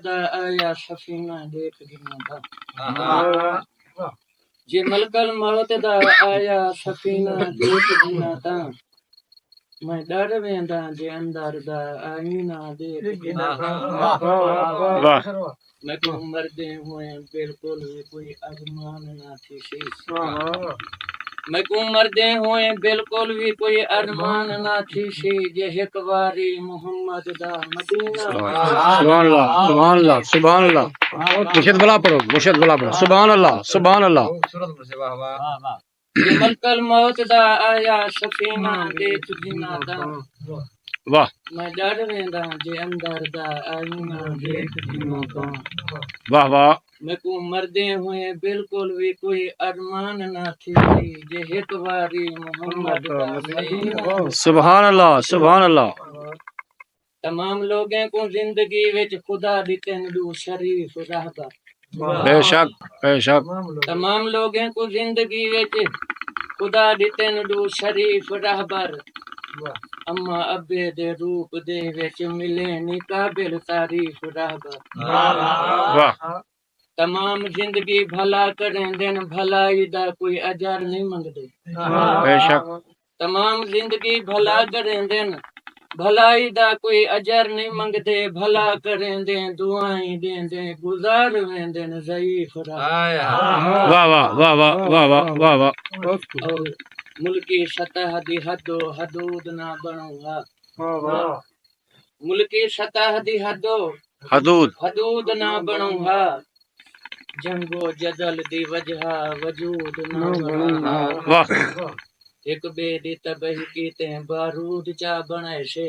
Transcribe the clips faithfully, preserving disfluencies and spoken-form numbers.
دا آیا سفینہ ݙیکھ گھناں تاں۔ جے ملک الموت دا آیا سفینہ ݙیکھ گھناں تاں، میں ݙر وینداں جے اندر دا آئینہ ݙیکھ گھناں تاں۔ واہ۔ میکوں مردیں ہوئیں بالکل وی کوئی ارمان نہ تھیسی۔ میکوں مردیں ہوئیں بالکل وی کوئی ارمان نہ تھیسی، جے ہک واری محمد دا مدینہ۔ سبحان اللہ، سبحان اللہ، سبحان اللہ۔ مرشد بلا پڑھو، مرشد بلا پڑھو۔ سبحان اللہ، سبحان اللہ۔ جے ملک الموت دا آیا سفینہ ݙیکھ گھناں تاں۔ واہ۔ میں ݙر وینداں جے اندر دا آئینہ ݙیکھ گھناں تاں۔ واہ واہ۔ میکوں مردیں ہوئیں بالکل وی کوئی ارمان نہ تھیسی، جے ہک واری محمد دا مدینہ۔ سبحان اللہ، سبحان اللہ۔ تمام لوگیں کوں زندگی وچ خدا ݙتن ݙو شریف رہبر۔ بے شک، بے شک۔ تمام لوگیں کوں زندگی وچ خدا ݙتن ݙو شریف رہبر۔ اماں ابے دے روپ دے وچ ملے نی قابل تعریف رہبر۔ واہ۔ تمام زندگی بھلا کریندن، بھلائی دا کوئی اجر نہیں منگدے۔ بے شک۔ تمام زندگی بھلا کریندن، بھلائی دا کوئی اجر نہیں منگدے، بھلا کریندیں دعائیں ݙیندیں گزار ویندن ضعیف رہبر۔ واہ واہ، واہ واہ، واہ واہ، واہ واہ۔ اور ملکی سطح دی حد و حدود نہ بݨو ہا۔ ملکی سطح دی حد و حدود۔ حدود نہ بݨو ہا۔ جنگ و جدل دی وجہ وجود نہ بݨو ہا۔ واہ۔ ہک ٻئے دی تباہی کیتے بارود چا بݨائے سے۔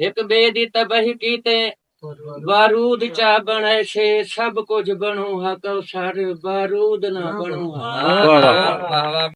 ہک ٻئے دی تباہی کیتے بارود چا بݨائے سے، سب کجھ بݨو ہا کوثر، بارود نہ بݨو ہا۔ واہ واہ۔